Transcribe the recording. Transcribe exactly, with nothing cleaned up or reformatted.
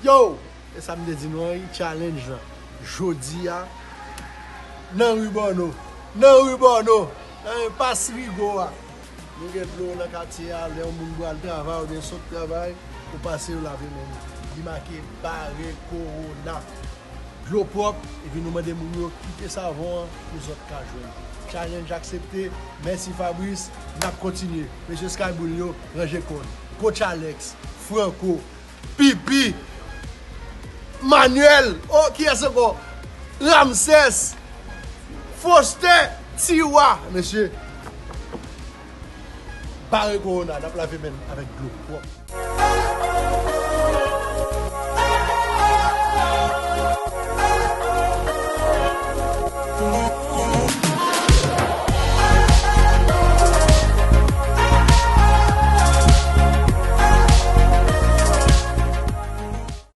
Yo! E sa m te di nou an, wi, challenge lan. Jodi a, nan ri Bòno. Nan ri Bòno. Nan enpas Rigo a. Nou gen dlo nan katye a, lè yon moun pral travay oubyen sot travay, ou pase yo lave men nou. Li make bare kowona. Dlo pwòp, epi nou mande moun yo kite savon an pou zòt ka jwenn. Challenge aksepte. Mèsi Fabrice, n ap kontinye. Mesye Skyboul yo, ranje kò n. Coach Alex, Franco, Pipi, Manuel, oh, kiyès ankò? Ramsès, Foster, Tiwa, mesye. Bare kowona, n ap lave men n avèk dlo pwòp.